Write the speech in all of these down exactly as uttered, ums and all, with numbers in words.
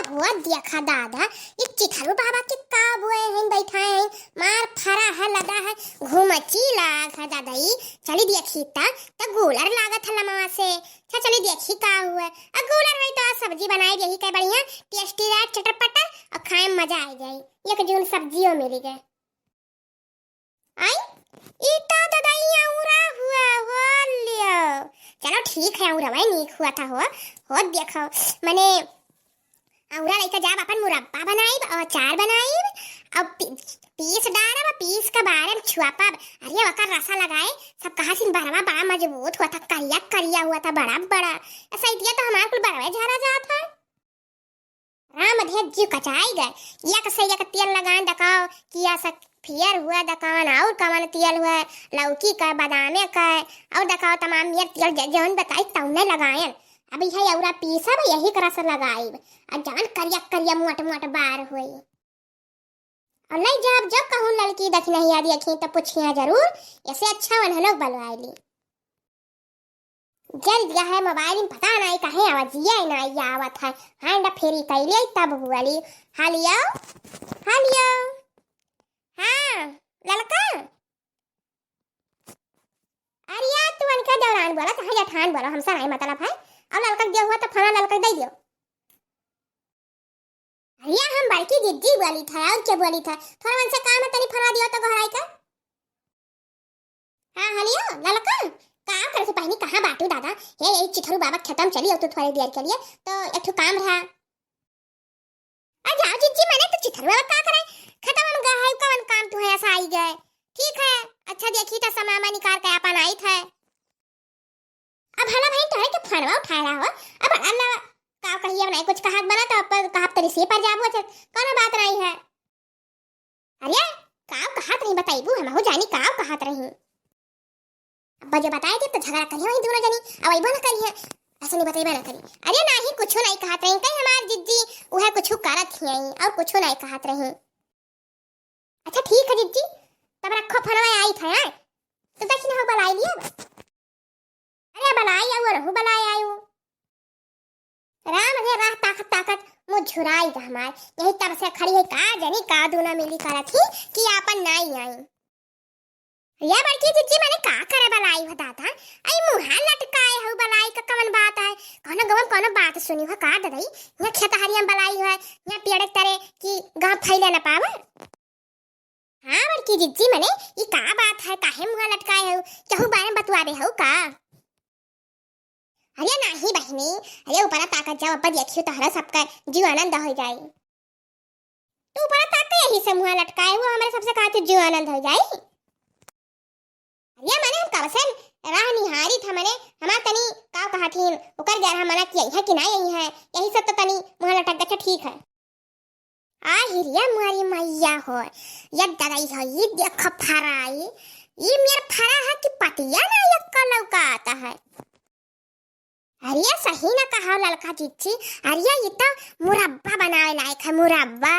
ओ देखा दादा, ई चिथरू बाबा के का बोए हैं, बैठा हैं, मार फरा है, लदा है, घूमची लाग है दादा ई। चली देखी त, त गूलर लागत है लमवा से। अच्छा चली देखी का हुआ। अब गूलर होई तो आज सब्जी बनाई यही के बढ़िया, tasty रहे, चटर पटर, और खाए में मजा आ जाई। एक जून सब्जियों मिली गए। आई, ई तो ददई औरा हुआ हो लियो। चलो ठीक है, औरा वही नीक हुआ था हो। हो देखो, मने औरा लइका जाब अपन मुरब्बा बनाइब, अचार बनाइब, और पी-, पीस डालब, पीस के बारे में छुआपब। अरे ओकर रसा लगाए, सब कहा सिन बरवा बड़ा मजबूत हुआ था, करिया करिया हुआ था, बड़ा बड़ा। ऐसा इतिया तो हमार कुल बरवे झरा जात है। राम अधेर जीव कचाई गए। एक से एक तेल लगान दकाओ, किया से फेयर हुआ दकान, और कवन तेल हुआ, लौकी का, बादामे का, और दकाओ तमाम मेर तेल ज-, जौन बताई तौने लगायन। अब यह औरा पीसब, यही के रस लगाइब। आ जौन करिया करिया मोट मोट बार होई। और नहीं जाब, जब कहूँ लड़की देखी नहीं याद रखी तो पूछिया जरूर, ऐसे अच्छा उन्हें लोग बलवाए ली। जल दिया है मोबाइल में, पता नहीं कहे आवाजिया नहीं आवत है। हैंड फ्री कैले तब बोली, "हेलो, हेलो, हाँ, ललका।" अरे यार, तू उनके दौरान बोला, चाहे जेठान बोला, हमसे नहीं मतलब है। अब ललका दिया हुआ तो खाना ललका दे दियो। अरे हम बड़की जिज्जी बोली था, और क्या बोली था? थोड़ा मन से काम है, तनी फरवा दियो तो गोहराई का। हाँ, हेलो, ललका, का करे से पहनी कहाँ बाटू दादा? हे, यही चिथरू बाबा के खेतम चली, और तू थोड़ी देर के लिए, तो एक ठो काम रहा। आ जाओ जिज्जी, मने तो चिथरू बाबा का करे? खेतम में गए है, कवन काम तू है ऐसा आई गए? ठीक है, अच्छा देखी तो समामा निकाल के अपन आई था। अब भला भाई तोहरे के फोनवा उठाए रहा हो, अब अल्लाह का कहिए, अब नहीं कुछ कहत बना तो अब कहब तरी से पर जाबू, अच्छा कोनो बात नहीं है। अरे का कहत रही बताइबू, हमहू जानी का कहत रही। अब जो बताए थे तो झगड़ा करिए वही दोनों जनी, अब अइबो ना करिए, ऐसे नहीं बतइबे ना करी। अरे नहीं कुछ नहीं कहत रही, कहीं हमार जिज्जी उहे कुछ करत ही आई और कुछ नहीं कहत रही। अच्छा ठीक है जिज्जी, तब रखो फोनवा आई था, हाँ? तो देखी ना हो बलाई लिया। अरे बलाई आऊ, रहू बलाई आऊ। राम रे राह ताकत ताकत मुँह झुराई गा हमार। यही तब से खड़ी है, का जनी का दूना मिली करत ही कि आपन नाई आई। या बड़की जिज्जी मने का करे बलाई हो दादा? आई मुँहा लटकाए हो बलाई का कवन बात है? कौनो गवन कौनो बात सुनी हो का ददई? यहाँ खेत हरिया में बलाई है, यहाँ पेड़ तरे की गाँव फैले न पावे। हाँ बड़की जिज्जी, मने ई का बात है, काहे मुँह लटकाए हो? केहू बारे में बतुआ दे हो का? अरे नाही बहिनी, अरे ऊपरा ताकत जाओ, अब देखियो तहरा सबका जीव आनंद हो जाई। तू ऊपरा ताक के यही से मुँह लटकाए हो, हमरे सबसे खातिर जीव आनंद हो जाई। अरे मने हम कब से राह निहारी था, मने हमार तनी का कहा थीन, ओकर जरा मना किया है कि ना यही है, यही से तो तनी मुँह लटक गया, ठीक है। आ हिरिया मारी मैया हो, ये दवाई हो, ये देखो फराई, ये मेर फरा है कि पतिया ना यक्का लौकाता है। अरे सही ना कहा ललका जिज्जी, अरे ये तो मुरब्बा बनावे लायक है, मुरब्बा।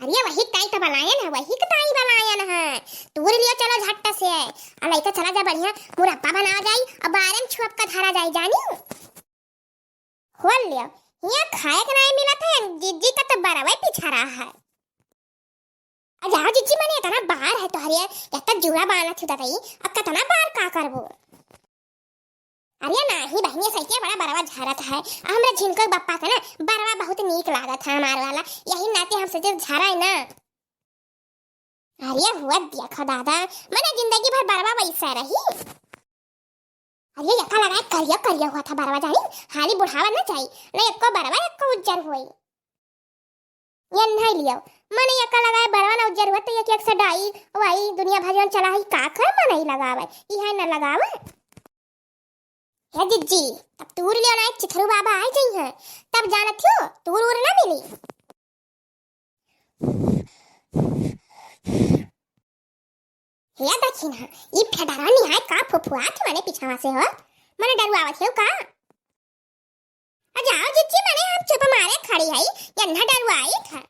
अरे वही ताई तो बनायन है, वही के ताई बनायन है। तूर लियो चलो झट्ट से, आ लइका चला जा बढ़िया मुरब्बा बनावा जाई, और बारे में छुअप का धरा जाई जानी। खोल लियो, हियाँ खाए के नाई मिलत है, जिज्जी का तो बरवे पिछा रहा है। आ जाओ जिज्जी, मने इतना बार है तोहरे, इतना जुड़ा बांधत हो ददई, अब कितना बार का करबो? अरे नाही बहिनी, सही के बड़ा बरवा झरत है, आ हमरा झिनकर बप्पा का ना बरवा बहुत नीक लागत है हमार वाला, यही नाते हम सोचे झरा है ना। अरे हुआ देखो दादा, मने जिंदगी भर बरवा वैसा रही। अरे यका लगाए करिया करिया हुआ था बरवा जानी, हाली बुढ़ावा ना जाई, ना एको बरवा एको उज्जर होई। ये नहीं लियो, मने यका लगाए बरवा ना उज्जर हुआ तो एक एक से डाई वाई दुनिया भर जौन चला है का कर मन ही लगावे, ई है ना लगावे। हे जिज्जी, तब तूर लियो ना, चिथरू बाबा आ जाई है, तब जानत हो तूर उर ना मिली। हे दखिन हा, ई फेडरा निहाय का फुफुआत मने पिछवा से हो? मने डरुआवत हो का? आ जाओ जिज्जी, मने हम चुप मारे खड़ी हई, यन्हा डरुआई था।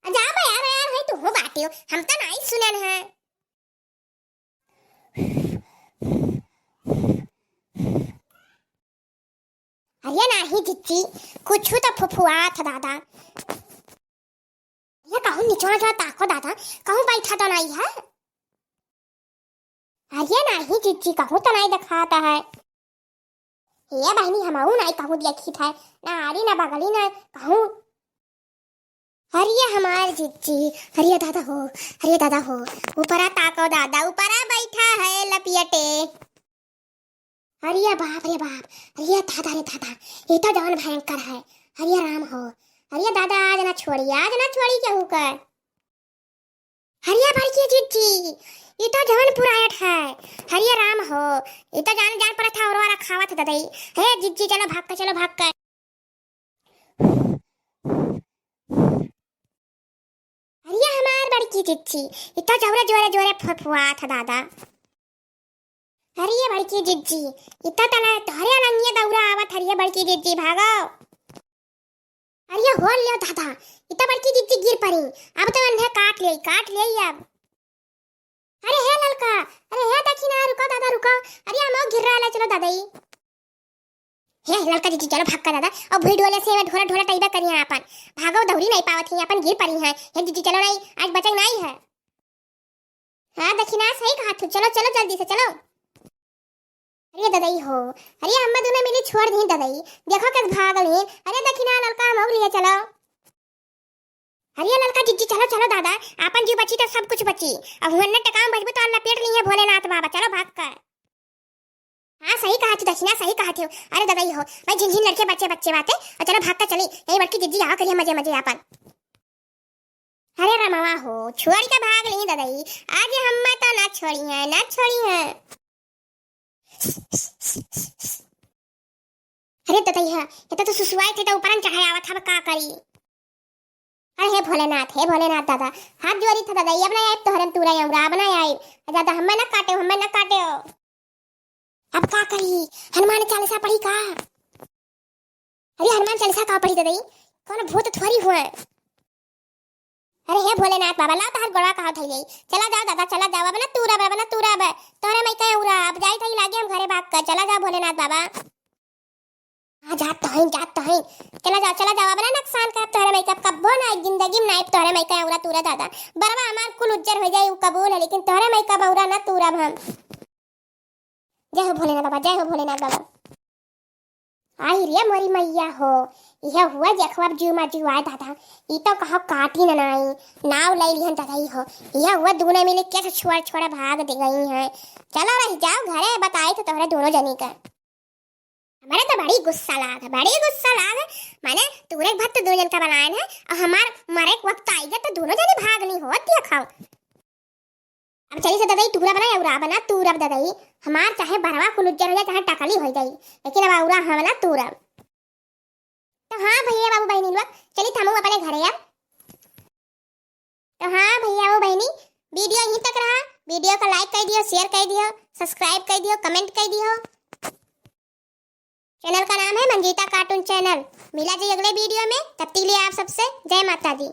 आ जाओ बे, यार, यार, है तू हो बाटियो, हम तो नहीं सुनन है। अरे नाही जिज्जी, कुछु तो फुफुआत ह दादा। ये कहूँ निचवा निचवा ताको दादा, कहूँ बैठा तो नाही है। अरे नाही जिज्जी, कहूँ तो नाही देखात है। हे बहिनी, हमहू नाही कहूँ देखित है, ना आरी ना बगली ना कहूँ। अरे हमार जिज्जी, अरे दादा हो, अरे दादा हो, ऊपरा ताको दादा, ऊपरा बैठा है लपियटे। अरे बाप रे बाप, अरे दादा रे दादा, ई तो जवन भयंकर है। अरे राम हो, अरे दादा आज ना छोड़ी, आज ना छोड़ी केहू का। अरे बड़की जिज्जी, ई तो जवन पुरायट है। अरे राम हो, ई तो जान जान पर था और वाला खावत ददई। हे जिज्जी चलो भाग के, चलो भाग के। अरे हमार बड़की जिज्जी, ई तो जौरे जोरे जोरे फुफुआत ह दादा। अरे बड़की जिज्जी, ई तो तला तोहरे अलंगिया दौरा आवत। अरे बड़की जिज्जी भागो। अरे हो लियो दादा, ई तो बड़की जिज्जी गिर पड़ी। अब तो अन्हे काट ले, काट ले अब। अरे हे ललका, अरे हे दखिना, रुको दादा, रुको। अरे हमो गिर रहा है, चलो दादा ई। हे ललका जिज्जी, चलो भाग का दादा। अब भुई डोले से ढोला ढोला टाइबा करिया अपन। भागो, दौड़ी नहीं पावत ही, अपन गिर पड़ी है। हे जिज्जी, चलो नहीं, आज बचक नहीं है। हाँ दखिना, सही कहा तू, चलो, चलो जल्दी से, चलो। अरे ददई हो, अरे अम्मा दोनों मिली छोड़ दी ददई, देखो कस भाग ली। अरे दखिना ललका, हम लिए चलो। अरे ललका जिज्जी, चलो, चलो दादा, आपन जीव बची तो सब कुछ बची। अब हुआ न टकाम बचबू तो अल्लाह पेट लिए भोलेनाथ बाबा, चलो भाग कर। हाँ सही कहा तू दखिना, सही कहा थे। अरे ददई हो, भाई झिनझिन लड़के बच्चे बच्चे बाते, और चलो भाग कर चली, यही बड़की जिज्जी आवा करिए मजे मजे आपन। अरे रमवा हो, छोड़ के भाग ली ददई, आज हम्मा तो ना छोड़ी है, ना छोड़ी है। अरे ददई है, ये तो सुसुआई थे तो ऊपर चढ़े आवत, हम का करी? अरे हे भोलेनाथ, हे भोलेनाथ दादा, हाथ जोड़ी था ददई, अब ना आइब तोहरे तूरा अउरा, अब ना आइब। दादा हम्मा ना काटे, हम्मा ना काटे हो। अब का करी? हनुमान चालीसा पढ़ी का? अरे हनुमान चालीसा का पढ़ी ददई? कौन भूत थोड़ी हुआ? अरे हे भोलेनाथ बाबा, लाओ तहार गोड़वा कहा धइले। चला जाओ दादा, चला जाओ, अब ना तूरब, अब ना तूरब। तोहरे मइका अउरा, अब जाई थई लागे हम घरे भाग कर। चला जाओ भोलेनाथ बाबा। हाँ जात तो हईं, जात तो हईं। चला जाओ, चला जाओ, अब ना नुकसान करब तोहरे मइका, कब्बो ना, एक जिंदगी में ना आइब तोहरे मइका अउरा तूरा दादा। बरवा हमार कुल उज्जर हो जाई, उ कबूल है, लेकिन तोहरे मइका अउरा ना तूरब हम। जय हो भोलेनाथ बाबा, जय हो भोलेनाथ बाबा। आई रे मोरी मैया हो, इहे हुआ जखवा जीव मा जीव आए दादा, ई तो कहो काटी न नाई, नाव ले लिहन दादा ई हो, इहे हुआ दूने मिले कैसे छोड़ छोड़ भाग दे गई हैं। चलो रह जाओ घरे, बताई तो तोहरे दोनों जनी का। हमारे तो बड़ी गुस्सा लाग, बड़ी गुस्सा लाग, माने तूरे भक्त दो जन का बनाए हैं और हमार मरे के वक्त आई गए तो दोनों जनी भाग नहीं होत, देखो। अब चली से ददई तूरा बना अउरा बना तूरब ददई, हमार चाहे बरवा कुल उज्जर हो जाए, चाहे टकली हो जाई, लेकिन अब अउरा हम ना तूरब। तो हाँ भैया बाबू बहनी लोग, चली थमू अपने घरे अब। तो हाँ भैया बाबू बहनी, video यहीं तक रहा। Video का like कर दियो, share कर दियो, subscribe कर दियो, comment कर दियो। Channel का नाम है मंजीता cartoon channel। मिला जी अगले video में, तब तक के लिए आप सबसे जय माता दी।